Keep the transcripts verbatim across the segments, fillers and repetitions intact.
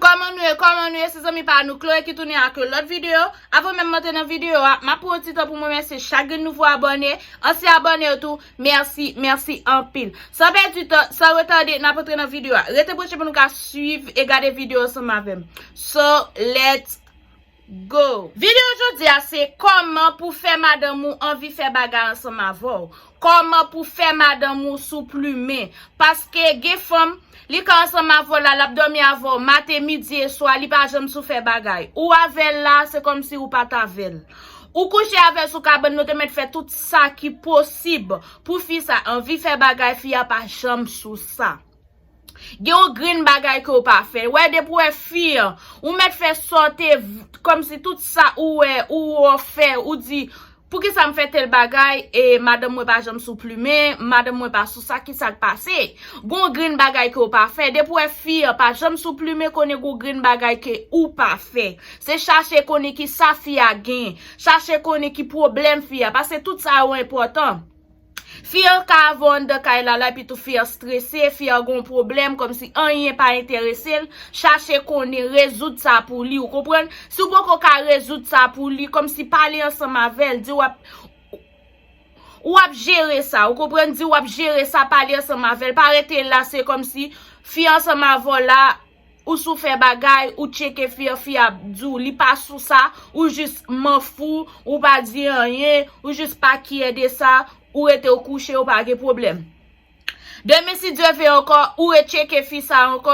Kòman nou ye? Kòman nou ye? Se zanmi pa nou Chloe ki tounen ak yon lòt videyo. Avan menm m antre nan videyo a, m ap pran yon ti tan pou m remèsye chak grenn nouvo abòne, ansyen abòne yo tou. Mèsi, mèsi anpil. San pèdi tan, san retade, n ap antre nan videyo a. Rete branche pou nou ka swiv e gade videyo ansanm avè m. So, let's go! Videyo jodi a se kòman pou fè madanm ou anvi fè bagay ansanm avè w. Kòman pou fè madanm ou sou plimen. Paske gen fanm, li ka ansanm avè w la, l ap dòmi avè w maten, midi e swa, li pa janm sou fè bagay. Ou avè l la, se kòmsi ou pa t avè l. Ou kouche avè l sou kabann, nou te mèt fè tout sa ki posib pou fi sa anvi fè bagay, fi a pa janm sou sa. Gen yon grenn bagay ke w pa fè. Wè, depi w wè fi an, ou mèt fè sa w te v-, kòmsi tout sa ou wè, ou wè w fè, ou di, poukisa m fè tèl bagay, e madanm mwen pa janm sou plimen, madanm mwen pa sou sa, kisa k pase? Gon grenn bagay ke w pa fè. Depi w wè fi an pa janm sou plimen, konnen gon grenn bagay ke ou pa fè. Se chache konnen kisa fi a gen, chache konnen ki pwoblèm fi a, paske tout sa yo enpòtan. Fi an ka avè w anndan kay la, la, epi tou fi an strese, fi an gon pwoblèm, kòmsi anyen pa enterese l, chache konnen, rezoud sa pou li, ou konprann? Si w poko ka rezoud sa pou li, kòmsi pale ansanm avè l, di w ap, w ap jere sa, ou konprann? Di w ap jere sa, pale ansanm avè l, pa rete la, se kòmsi fi an ansanm avè w la, ou sou fè bagay, ou tcheke fi an, fi a ap di w li pa sou sa, ou jis manfou, ou pa di anyen, ou jis pa kyè de sa, ou rete ou kouche, ou pa gen pwoblèm. Demen si Dye ve ankò, ou retcheke fi sa ankò,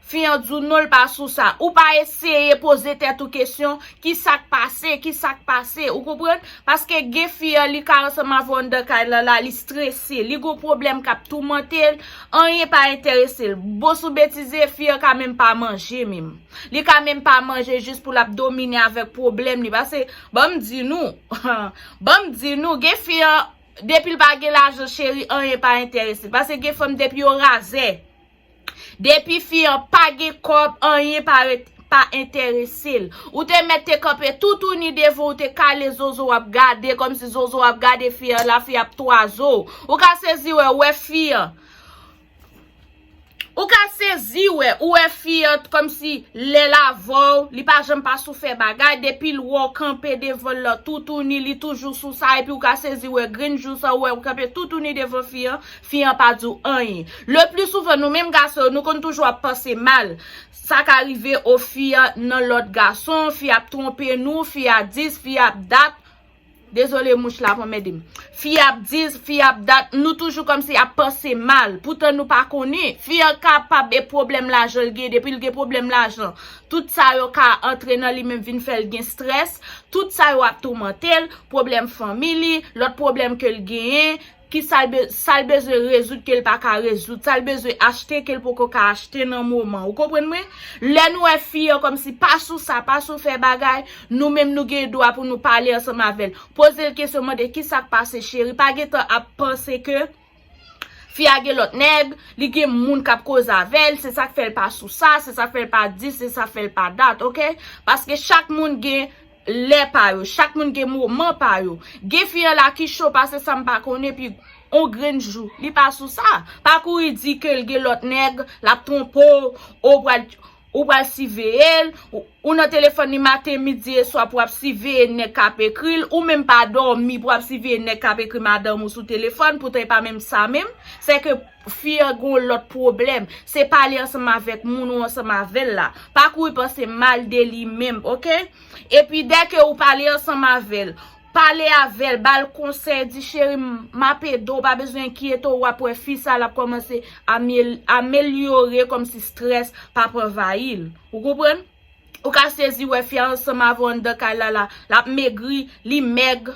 fi an di w non, l pa sou sa. Ou pa eseye poze tèt ou kesyon, ki sa k pase, ki sa k pase, ou konprann? Paske gen fi an, li ka ansanm avè w anndan kay la, la, li strese, li gon pwoblèm k ap toumante l, anyen pa enterese l. Bon, sou betize, fi an ka menm pa manje menm. Li ka menm pa manje jis pou l ap domine avèk pwoblèm li. Paske, ban m di nou, ban m di nou, gen fi an, depi l pa gen lajan, cheri, anyen pa enterese l. Paske gen fanm, depi yo razè, depi fi an pa gen kòb, anyen pa ret-, pa enterese l. Ou te mèt te kanpe toutouni devan, ou te kale zozo w ap gade, kòmsi zozo w ap gade fi an, la fi ap twaze w. Ou ka sezi wè, wè fi an. Ou ka sezi wè, ou wè fi an kòmsi lè l avè w, li pa janm pa sou fè bagay, depi l wè w kanpe devan l la toutouni, li toujou sou sa, epi ou ka sezi wè grenn jou sa, ou wè w kanpe toutouni devan fi an, fi an pa di w anyen. Le pli souvan, nou menm gason yo, nou konn toujou ap panse mal. Sa ka rive o fi an nan lòt gason, fi ap twonpe nou, fi a dis, fi ap dat. Dezole, mouch la ap anmède m. Fi ap dis, fi ap dat, nou toujou kòmsi ap panse mal. Poutan nou pa konnen. Fi an kapab e pwoblèm lajan l gen, depi l gen pwoblèm lajan, tout sa yo ka antre nan li menm vin fè l gen strès. Tout sa yo ap toumante l, pwoblèm fanmi li, lòt pwoblèm ke l genyen, ki sa l be-, sa l bezwen rezoud ke l pa ka rezoud, sa l bezwen achte ke l poko ka achte nan moman. Ou konprann mwen? Lè nou wè fi an kòmsi pa sou sa, pa sou fè bagay, nou menm nou gen dwa pou nou pale ansanm avè l. Poze l kesyon, mande, "Kisa k pase, cheri?" Pa gentan ap panse ke fi a gen lòt nèg, li gen moun k ap koze avè l, se sa k fè l pa sou sa, se sa k fè l pa dis, se sa k fè l pa dat, oke? Paske chak moun gen lè pa yo, chak moun gen moman pa yo. Gen fi an la ki cho pase sa m pa konnen, epi on grenn jou, li pa sou sa. Pa kouri di ke l gen lòt nèg, l ap twonpe w, ou pral, ou pral siveye l, ou, ou nan telefòn li maten, midi e swa pou w ap siveye nèg k ap ekri l, ou menm pa dòmi pou w ap siveye nèg k ap ekri madanm ou sou telefòn, poutan e pa menm sa menm. Se ke fi an gen yon lòt pwoblèm. Se pale ansanm avèk moun ou ansanm avè l la. Pa kouri panse mal de li menm, oke? Epi dèke ou pale ansanm avè l, pale avè l, ba l konsèy, di, "Cheri, m, m ap ede w, pa bezwen enkyete w, w ap wè fi sa l ap kòmanse amel-, amelyore kòmsi strès p ap anvayi l." Ou konprann? Ou ka sezi wè fi a ansanm avè w anndan kay la, la, l ap megri, li mèg.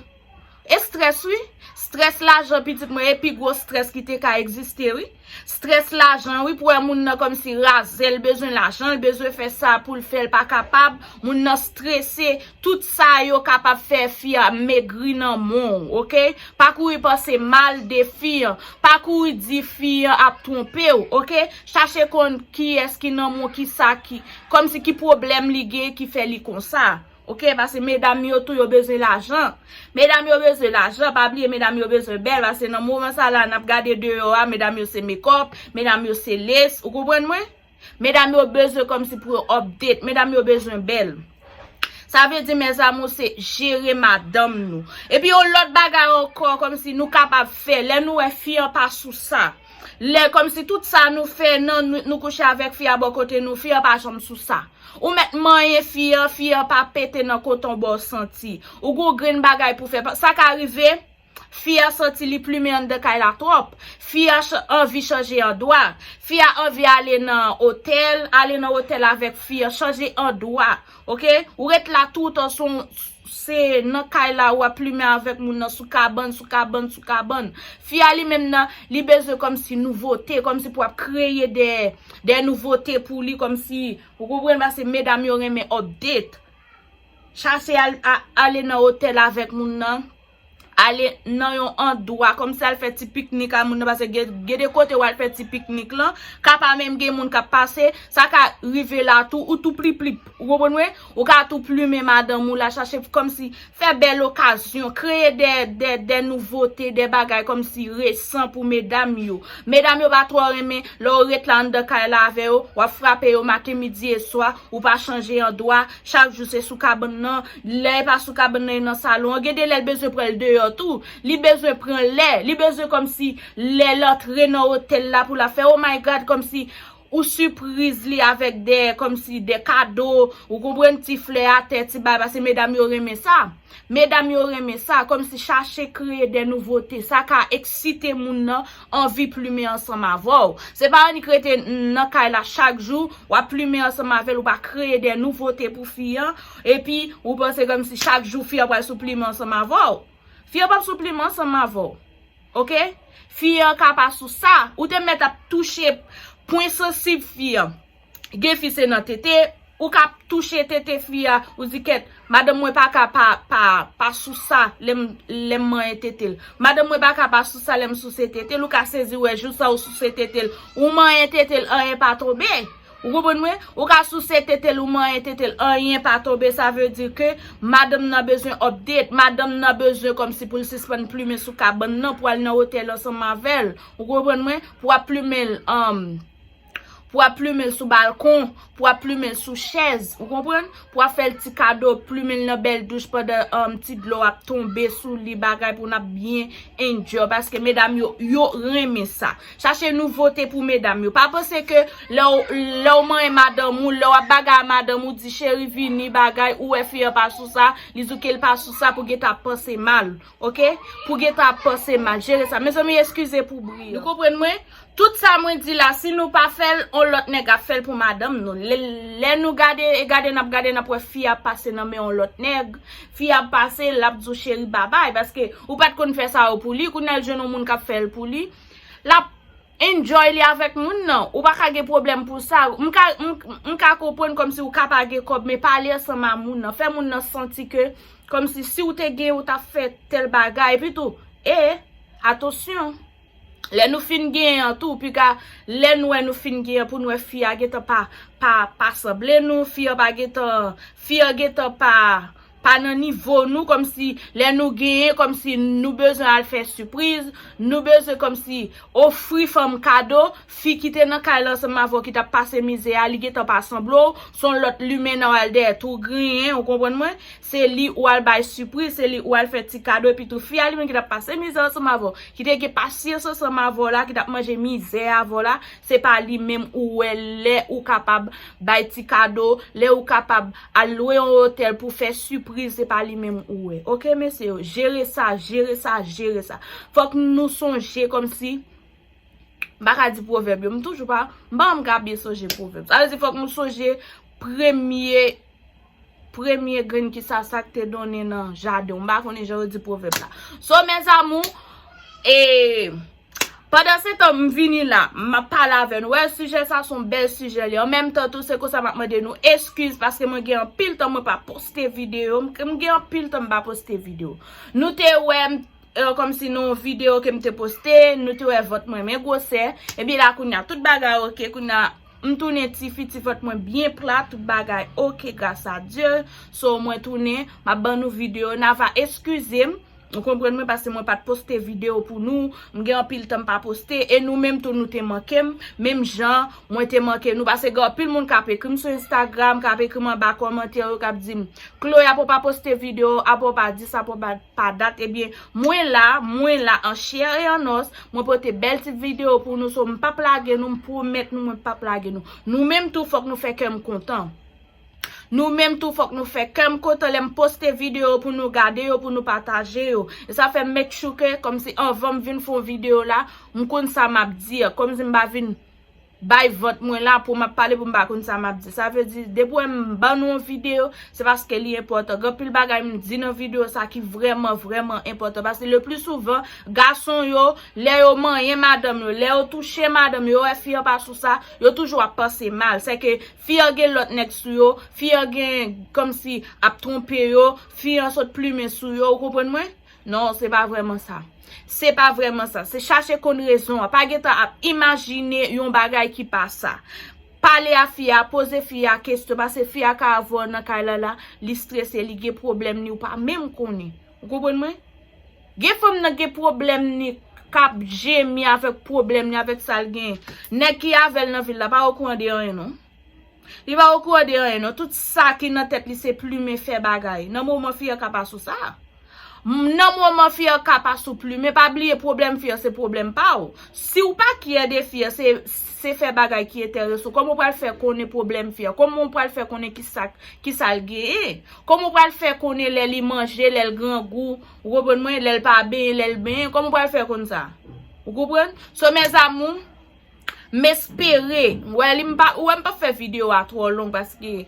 E strès, wi. Strès lajan, pitit mwen, e pi gwo strès ki te ka egziste, wi. Strès lajan, wi, pou wè moun nan kòmsi razè, l bezwen lajan, l bezwen fè sa pou l fè, l pa kapab. Moun nan strese, tout sa yo kapab fè fi a megri nan men w, oke? Pa kouri panse mal de fi an, pa kouri di fi an ap twonpe w, oke? Chache konn kiyès ki nan men w, ki sa ki, kòmsi ki pwoblèm li gen ki fè li konsa. Oke, paske medam yo tou, yo bezwen lajan. Medam yo bezwen lajan, pa bliye medam yo bezwen bèl, paske nan moman sa la, n ap gade deyò a, medam yo se mekòp, medam yo se les, ou konprann mwen? Medam yo bezwen kòmsi pou yo update. Medam yo bezwen bèl. Sa vle di, mes amours, se jere madanm nou. Epi yon lòt bagay ankò, kòmsi nou kapab fè, lè nou wè fi an pa sou sa. Lè kòmsi tout sa nou fè, nan nou, nou kouche avèk fi a bò kote nou, fi an pa janm sou sa. Ou mèt manyen fi an, fi an pa pete nan koton ba w santi. Ou gon grenn bagay pou fè. Sa ka rive, fi a santi li plimen anndan kay la twòp. Fi a ch- anvi chanje andwa. Fi a anvi ale nan otèl, ale nan otèl avèk fi a, chanje andwa. Oke? Ou ret la toutan, se yon, se nan kay la w ap plimen avèk moun nan sou kabann, sou kabann, sou kabann. Fi a li menm nan, li bezwen kòmsi nouvote, kòmsi pou ap kreye de, de nouvote pou li, kòmsi, ou konprann, paske medam yo renmen update. Chache al, a- ale nan otèl avèk moun nan. Ale nan yon andwa, kòmsi al fè ti piknik a moun nan, paske gen, gen de kote w al fè ti piknik lan, ka pa menm gen moun k ap pase, sa ka rive la tou, ou tou plip plip, ou konprann mwen? Ou ka tou plimen madanm ou la, chache kòmsi fè bèl okazyon, kreye de, de, de nouvote, de bagay kòmsi resan pou medam yo. Medam yo pa twò renmen, lè w ret la anndan kay la avè yo, w ap frape yo maten, midi e swa, ou pa chanje andwa, chak jou se sou kabann nan, lè e pa sou kabann nan, e nan salon an. Gen de lè l bezwen pran l deyò tou. Li bezwen pran lè, li bezwen kòmsi lè l antre nan otèl la pou l ap fè, oh my God, kòmsi ou sipriz li avèk de, kòmsi de kado, ou konprann, ti flè atè, ti bagay, paske medam yo renmen sa. Medam yo renmen sa, kòmsi chache kreye de nouvote. Sa ka eksite moun nan anvi plimen ansanm avè w. Se pa annik rete nan kay la chak jou, w ap plimen ansanm avè l, ou pa kreye de nouvote pou fi an, epi ou panse kòmsi chak jou fi an pral sou plimen ansanm avè w. Fi an p ap sou plimen ansanm avè w. Oke? Fi an ka pa sou sa. Ou te mèt ap touche pwen sansib fi an. Gen fi se nan tete, ou ka touche tete fi a, ou di kèt, madanm mwen pa ka pa, pa, pa sou sa, lè m, lè m manyen tete l. Madanm mwen pa ka pa sou sa, lè m souse tete l, ou ka sezi wè jou sa ou souse tete l, ou manyen tete l, anyen pa tonbe. Ou konprann mwen? Ou ka souse tete l, ou manyen tete l, anyen pa tonbe, sa vle di ke madanm nan bezwen update, madanm nan bezwen kòmsi pou l sispann plimen sou kabann nan, pou al nan otèl ansanm avè l. Ou konprann mwen? Pou ap plimen l, um, pou ap plimen l sou balkon, pou ap plimen l sou chèz, ou konprann? Pou ap fè l ti kado, plimen l nan bèl douch pandan, um, ti dlo ap tonbe sou li, bagay pou n ap byen enjoy, paske medam yo, yo renmen sa. Chache nouvote pou medam yo. Pa panse ke lè w, lè w manyen madanm ou, lè w ap bagay a madanm ou, di cheri vini bagay, ou wè fi an pa sou sa, li di w ke l pa sou sa pou gentan ap panse mal. Oke? Pou gentan ap panse mal. Jere sa. Mezanmi, eskize pou bri an. Nou konprann mwen? Tout sa mwen di la, si nou pa fè l, on lòt nèg ap fè l pou madanm nou. Lè, lè nou gade, e gade n ap gade, n ap wè fi ap pase nan men on lòt nèg. Fi ap pase, l ap di w cheri babay, paske ou pa t konn fè sa yo pou li, kounye a l jwenn on moun k ap fè l pou li. L ap enjoy li avèk moun nan. Ou pa ka gen pwoblèm pou sa. M ka, m, m ka konprann kòmsi ou ka pa gen kòb, men pale ansanm a moun nan. Fè moun nan santi ke, kòmsi si w te gen, ou t ap fè tèl bagay. Epi tou, e, atansyon. Lè nou fin genyen an tou, piga, lè nou wè nou fin genyen pou nou wè fi a gentan pa, pa, pa sanble nou, fi an pa gentan, fi an gentan pa, pa nan nivo nou, kòmsi lè nou genyen, kòmsi nou bezwen al fè sipriz, nou bezwen kòmsi ofri fanm kado, fi ki te nan kay la ansanm avè w ki t ap pase mizè a, li gentan pa sanble w, se yon lòt limenna w al dèyè tou griyen, ou konprann mwen? Se li ou al bay sipriz, se li ou al fè ti kado, epi tou fi a li menm ki t ap pase mizè ansanm avè w, ki te gen pasyans ansanm avè w la, ki t ap manje mizè avè w la, se pa li menm ou wè lè ou kapab bay ti kado, lè ou kapab al lwe yon otèl pou fè sipriz, se pa li menm ou wè. Oke, mesye yo, jere sa, jere sa, jere sa. Fòk nou sonje kòmsi, m pa ka di pwovèb yo, m toujou pa, m pa janm ka byen sonje pwovèb. Sa vle di fòk nou sonje premye premye grenn ki sa, sa k te donnen nan jaden w. M pa konnen jan yo di pwovèb la. So, mes amours, e, pandan se tan m vini la, m ap pale avè nou. Wè, sijè sa se yon bèl sijè li. An menm tan tou, se konsa m ap mande nou eskiz paske mwen gen anpil tan mwen pa poste videyo. M, m gen anpil tan m pa poste videyo. Nou te wè m, e, kòmsi nan yon videyo ke m te poste, nou te wè vant mwen men gwosè. Epi la, kounye a, tout bagay oke. Kounye a, m tounen tifi, ti vant mwen byen plat, tout bagay oke, gras a Dye. So, mwen tounen, m ap ban nou videyo. N a va eskize m, Ou konprann mwen, paske mwen pa t poste videyo pou nou. M gen anpil tan m pa poste. E nou menm tou, nou te manke m. Menm jan, mwen te manke nou. Paske gen anpil moun k ap ekri m sou Instagram, k ap ekri m anba kòmantè yo, k ap di m, Chloé, apa w pa poste videyo, apa w pa di sa, apa w pa, pa dat. Ebyen, mwen la, mwen la, an chè e an os. Mwen pote bèl ti videyo pou nou. So, m p ap lage nou, m pwomèt nou, mwen p ap lage nou. Nou menm tou, fòk nou fè kè m kontan. Nou menm tou, fòk nou fè kè m kontan lè m poste videyo pou nou gade yo, pou nou pataje yo. E sa fè m make sure ke, kòmsi anvan m vin fè yon videyo la, m konn sa m ap di a. Kòmsi m pa vin bay vant mwen la pou m ap pale pou m pa konn sa m ap di. Sa vle di, depi w wè m ban nou yon videyo, se paske li enpòtan. Gen anpil bagay m di nan videyo sa ki vrèman, vrèman enpòtan. Paske le pli souvan, gason yo, lè yo manyen madanm yo, lè yo touche madanm yo, yo wè fi an pa sou sa, yo toujou ap panse mal. Sèke fi an gen lòt nèg sou yo, fi an gen kòmsi ap twonpe yo, fi an sot plimen sou yo, ou konprann mwen? Non, se pa vrèman sa. Se pa vrèman sa. Se chache konn rezon an. Pa gentan ap imajine yon bagay ki pa sa. Pale a fi a, poze fi a kesyon, paske fi a ka avè w nan kay la la, li strese, li gen pwoblèm li, ou pa menm konnen. Ou konprann mwen? Gen fanm nan gen pwoblèm li, k ap jemi avèk pwoblèm li, avèk sa l genyen. Nèg ki avè l nan vil la pa okouran de anyen non. Li pa okouran de anyen non. Tout sa ki nan tèt li se plimen, fè bagay. Nan moman fi an ka pa sou sa. M- Nan moman fi an ka pa sou plimen, pa bliye pwoblèm fi an se pwoblèm pa w. Si w pa kyè de fi an, se, se fè bagay ki enterese w. Kòman w pral fè konnen pwoblèm fi an? Kòman w pral fè konnen ki sa, ki sa l genyen? Kòman w pral fè konnen lè li manje, lè l grangou? Ou konprann mwen? Lè l pa benyen, lè l benyen. Kòman w pral fè konn sa? Ou konprann? So, mes amours, m espere, wè li m pa, ou wè m p ap fè videyo a twò long paske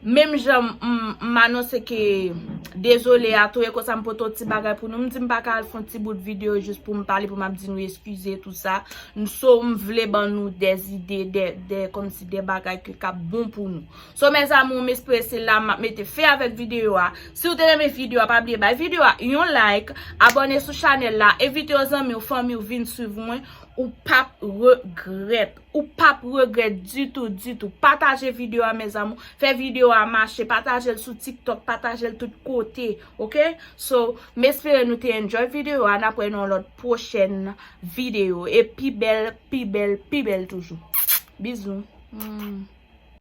menm jan m, m anonse ke dezole a tou e konsa m pote yon ti bagay pou nou. M di m pa ka al fè yon ti bout videyo jis pou m pale, pou m ap di nou eskize tou sa. So, m vle ban nou de zide, de, de, kòmsi de bagay ke k ap bon pou nou. So, mes amours, m espere se la m ap mete fen avèk videyo a. Si w te renmen videyo a, pa bliye bay videyo a yon like, abòne sou chanèl la, envite yon zanmi w, fanmi w vin swiv mwen, ou p ap regrèt. Ou p ap regrèt ditou, ditou. Pataje videyo a, mes amours. Fè videyo a mache. Pataje l sou TikTok, pataje l tout kote, oke? So, m espere nou te enjoy videyo a. N ap wè nan yon lòt pwochèn videyo. E pi bèl, pi bèl, pi bèl toujou. Bizou. Mm.